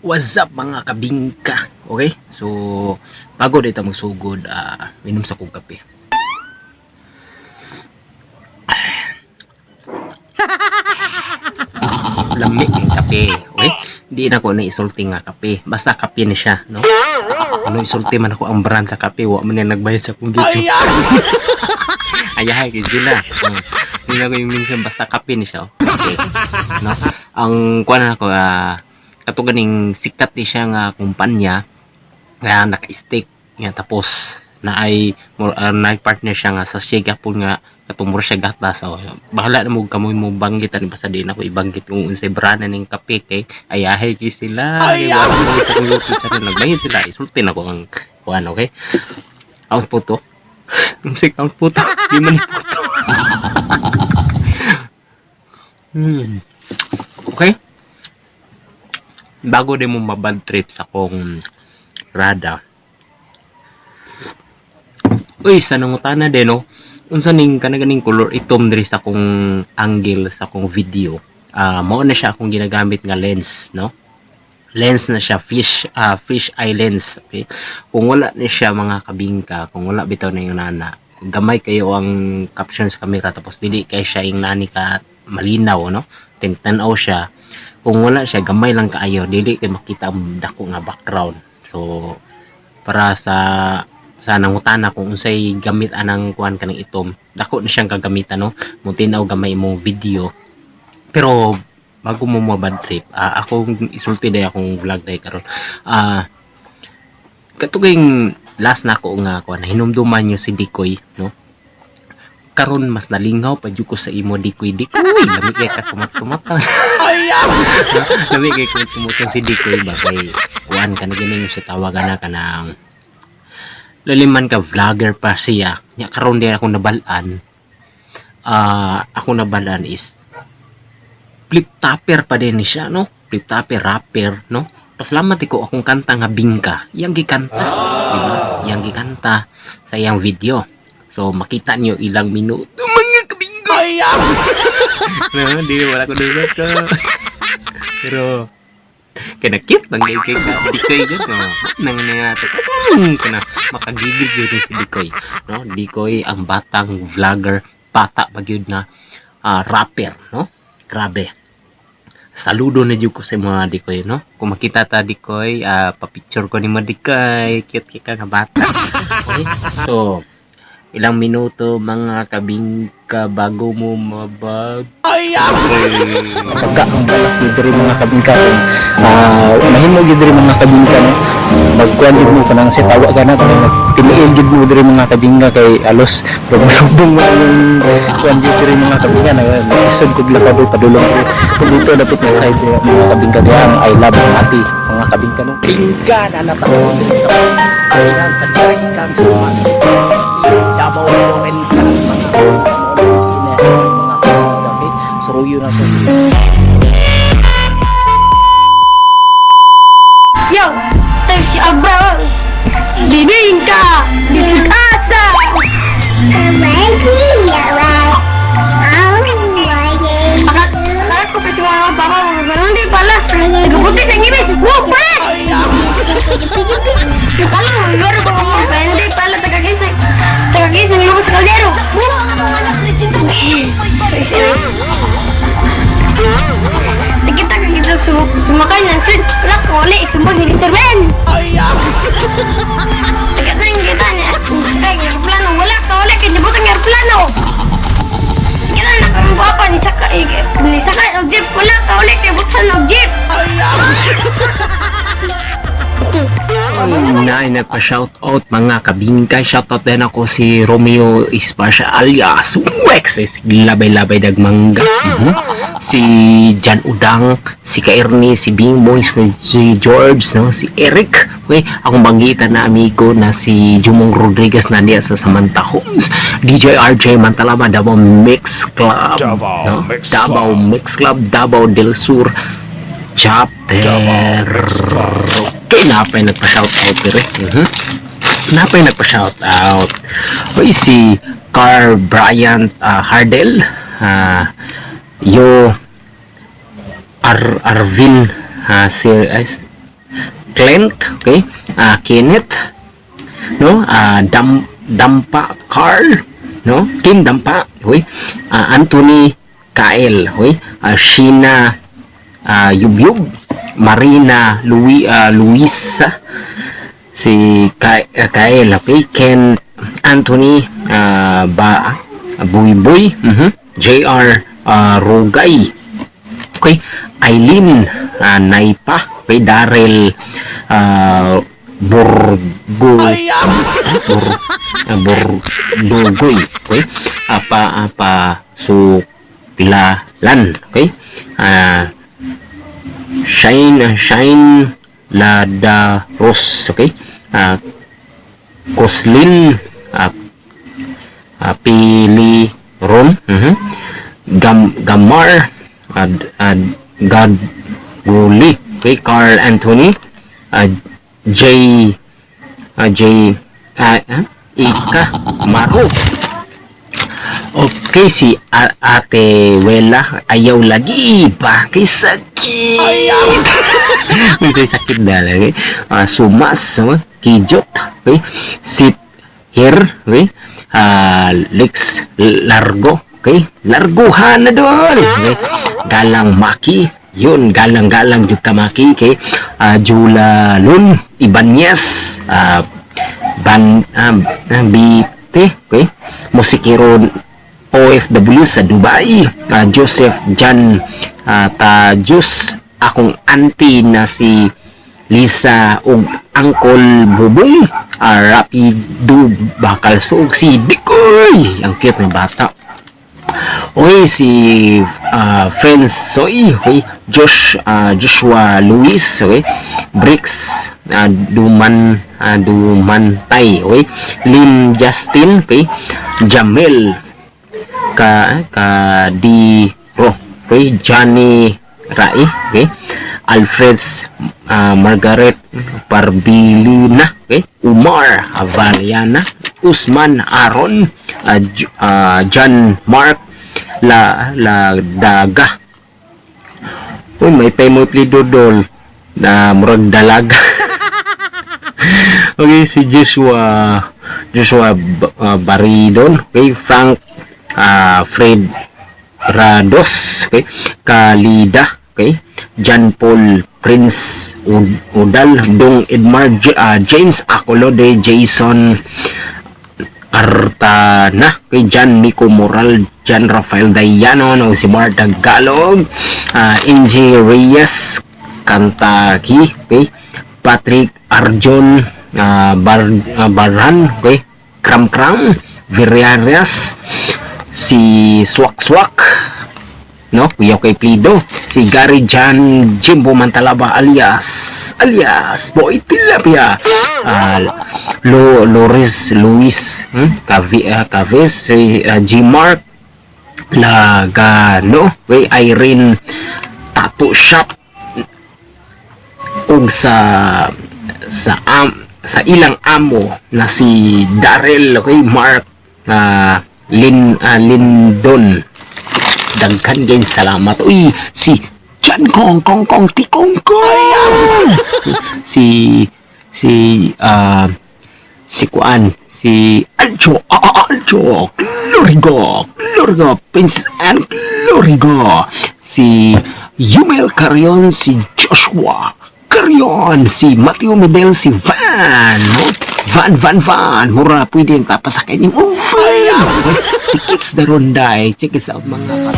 What's up, mga kabingka? Okay? So, bago dito magsugod, minom sa kong kape. Lami ang kape. Okay? Hindi na ko na isulti nga kape. Basta kape na siya, no? Ano isulti man ako ang brand sa kape, wa man na nagbayad sa akong YouTube. Ayahay kay sila. Hindi na ko yung minsan basta kape ni siya. Oh. Okay. No? Ang kuan na ako kato ganing sikat ni siya nga kumpanya nga naka-stick nga tapos na ay na partner siya nga sa siya gapon nga katong mura siya gatas. So, bahala na mo kamoy mo banggitan, basta di na ako ibanggit kung unsay brand na ning kape kay ayahay kay sila. Ay, nagbayad sila, isulti na ko ang kuan, okay? Count po to. Unsay count po to? Di man po to. Okay? Bago din mo mabad trip sa kong rada. Uy, sa nangutana din, no? Unsa ning kana ganing color itom diri sa akong angle sa akong video. Mao na siya akong ginagamit nga lens, no? Lens na siya, fish eye lens, okay? Kung wala ni siya, mga kabingka, kung wala bitaw na yung nana, gamay kayo ang caption sa camera tapos dili kay siya yung nani ka malinaw, no? Tintan-aw siya. Kung wala siya, gamay lang kaayo, dili kay makita ang dako nga background. So, para sa nangutana kung unsay gamit anang kuan kanang itom, dako na siyang kagamitan, no? Mo tinaw gamay imong video. Pero bago mo mabad trip, akong isulti day akong vlog day karon. Katuging last na ako nga kuan, hinumduman niyo si Dikoy, no? Karon mas nalinghaw pa jud ko sa imo, Dikoy. Dikoy, lami kay ka kumat-kumat. Lami kay kumat-kumatan si Dikoy ba kay kuan ka na ganing sa tawagan na kanang laliman ka vlogger pa siya. Nya karon di ako nabal-an. Ako nabal-an is flip topper pa din siya, no? Flip topper, rapper, no? Pasalamat ko akong kanta nga "Bingka". Yang gikanta, di ba? Yang gikanta sa iyang video. So makita niyo ilang minuto, mga kabingka. No, di wala ko dulat ko. Pero kana cute lang kay kay ka Dikoy jud, no? Nang nga kana makagigil jud ni si Dikoy, no? Dikoy ang batang vlogger, bata pa gyud na rapper, no? Grabe. Saludo na jud ko sa mga Dikoy, no? Kung makita ta, Dikoy, pa-picture ko ni mo, Dikoy. Cute kay ka nga bata. Okay? So, ilang minuto, mga kabingka, bago mo mabag Pagka ang balak ni diri, mga kabingka, kung mahimo gyud diri, mga kabingka, no, magkuan gid mo kanang si tawa gana kanang nagtiniil gid mo diri, mga kabingka, kay alos lubong mo ang kuan gid diri, mga kabingka, na isod kog lakad padulong ko kung dito dapat na side diri, mga kabingka, diha ang I love Mati, mga kabingka, no. Bingka na napatawag diri sa Ayan sa Karikang Suman, Davao Oriental, mga kabingka, mga kabingka. Okay, suruyo na to. Yo, tayo si Abraham. Bibingka! Bibingkata! Akala ko kasi mga baka, pero hindi pala. Nagkabuti sa ngipin. Wow, pala! Akala ko, loro ko mga pero hindi pala. Tagagising. Tagagising yung sa kaldero. Kita kita sumakay ng train. Wala ko ulit. Isumbag ni Mr. Ben. Tagatan kita niya. Ay, aeroplano. Wala ka ulit. Kinibutan ng aeroplano. Kita na kang papa ni Saka. Ni Saka og jeep. Wala ka ulit. Kinibutan og jeep. Nay, nagpa-shoutout, mga kabingkay. Shoutout din ako si Romeo Esparcia alias Wex. Eh, labay-labay dagmangga. Si Jan Udang, si Kaernie, si Bing Boy, si George, no? Si Eric. Okay, akong banggitan na amigo na si Jumong Rodriguez na niya sa Samantha Homes. DJ RJ Mantalama, Davao Mix Club. Davao no? Mix Davao Club. Mix Club, Davao del Sur Chapter. Davao Mix Club. Okay, napay nagpa-shoutout pero. Napay nagpa-shoutout. Uy, si Carl Bryant Hardel, yo Arvin si ay, Clint, okay, Kenneth, no, Dampa Carl, no, Kim Dampa, okay, Anthony Kael, okay, Sheena Yubyub, Marina Luisa, si Kael, okay, Ken Anthony Ba Buy Buy, JR Rugay, okay, Eileen Naipa, okay, Darrell Burgo Bur, Burdugoy, okay, apa apa Suklalan, okay, Shine Shine Ladaros, okay, Koslin Piliron, Gamar God Guli, okay, Carl Anthony J J Ika Maru. Okay, si Ate Wela, ayaw lagi ba? Kay sakit. May sakit na lagi. Sumas, oh, Kijot, okay? Sit here, okay? Lex Largo, okay? Larguhan na doon. Okay? Galang Maki, yun, galang-galang jud ka Maki, okay? Jula Lun, Ibanez, Ban Bite, okay? Musikero OFW sa Dubai, Joseph Jan Tajus, akong auntie na si Lisa ug Uncle Bubong, Rapido Bakalso ug si Dikoy, ang cute na bata. Okay, si Friends Soy, okay, Joshua Luis, okay, Bricks, Dumantay, okay, Lim Justin, okay, Jamel, Kadiro, okay, Johnny Rai, okay, Alfred Margaret Parbilina, okay, Umar Avaliana, Usman Aaron, John Mark La La Daga. Uy, may mo dodol na murag dalaga. Okay, si Joshua Joshua Baridon, okay, Frank Fred Rados, okay, Kalida, okay, John Paul Prince Udal, Dong Edmar James Acolode, Jason Artana, okay, John Nico Moral, John Rafael Dayano, no, si Marta Galog, Inji Reyes, Kantaki, okay, Patrick Arjon Barhan, okay, Kram Kram, Viriarias, si Swak Swak, no, Kuya kay Plido, si Gary Jan Jimbo Mantalaba alias alias Boy Tilapia, Lo Loris Luis Caves, si G Mark Lagano, okay, Irene Tattoo Shop ug sa ilang amo na si Darrell, okay, Mark Lindon, daghan gyud salamat. Uy, si John Kong Kong Kong Ti Kong Kong, si si si Kuan, si Aljo Aljo Glorigo Glorigo Prince and Glorigo, si Yumel Carion, si Joshua Carion, si Matthew Medel, si Van, no? Van Van Van mura pwede yung tapasakay ni mo Van, si Kits Daronday. Check this out, mga